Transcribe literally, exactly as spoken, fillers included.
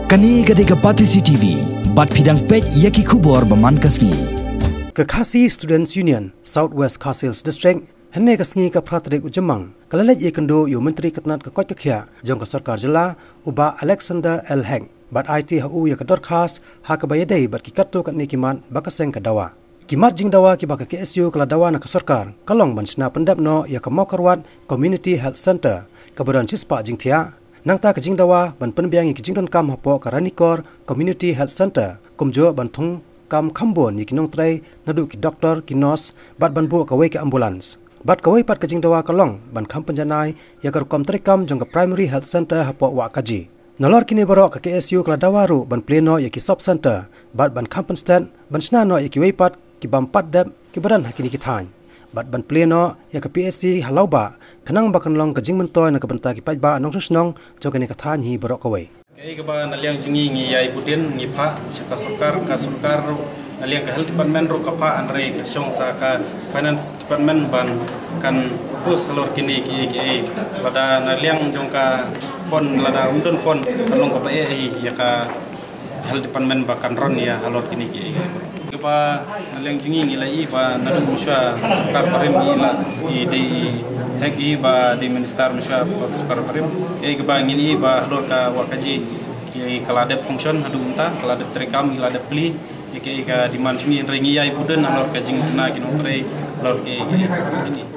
Kane ka dei ka Batesi T V, bad phi dang peit ïa ki khubor ba man ka sngi. Ka Khasi Students Union, South West Khasi Hills District, hynne ka sngi ka phra tarik u Jymmang, ka la leit ïakynduh ïa u Myntri ka tnat ka koit ka khiah jong ka sorkar jylla, u Bah Alexander L Hek, bad aiti ha u ïa ka dorkhas ha kaba ïadei bad ki katto katne ki mat ba ka seng ka dawa. Ki mat jingdawa kiba ka K S U ka la dawa na ka sorkar ka long ban shna pyndep noh ïa ka Mawkyrwat Community Health Centre, kaba don shispah jingthiah. Nangta ka jingdawa ban pynbiang ïa ki jingdonkam hapoh ka Ranikor Community Health Centre, kumjuh ban thung kam khambun ïa ki nongtrei naduh ki doktor, ki nurse, bad ban buh kawei ka ambulance. Bad kawei pat ka jingdawa ka long ban kham pynjanai ïa ka rukom treikam jong ka Primary Health Centre hapoh Wahkaji. Nalor kine baroh ka K S U ka la dawa ruh ban plie noh ïa ki sub centre, bad ban kham pynstet ban shna noh ïa kiwei pat ki bym pat dep kiba don ha kine ki thaiñ, bad ban plie noh ïa ka P H C ha Lawbah, khnang ba kan long ka jingmyntoi na ka bynta ki paidbah nongshong shnong jong kane ka thaiñ hi baroh kawei. Kaei kaba na liang jong ngi ngi ïai bud dien, ngi phah sha ka sorkar, ka sorkar ruh na liang ka health department ruh ka phah, hynrei ka shong sa ka finance department ban kan propose halor kine kiei kiei. Lada na liang jong ka fund, lada ym don fund, kan long kaba eh hi ïa ka health department ba kan run ïa halor kine kiei kiei. Kaba na liang jong ngi ngi la ïohi ba naduh mynshuwa sorkar barim ngi la i dei hek i ba dei minister mynshuwa sorkar barim. Kaei kaba ngi ïohi ba halor ka Wahkaji ki ka la dep function haduh mynta, ka la dep treikam, ki la dep plie ïa kaei ka demand jong ngi, hynrei ngi ïai bud dien halor ka jingkynnoh ki nongtrei halor kaei kaei.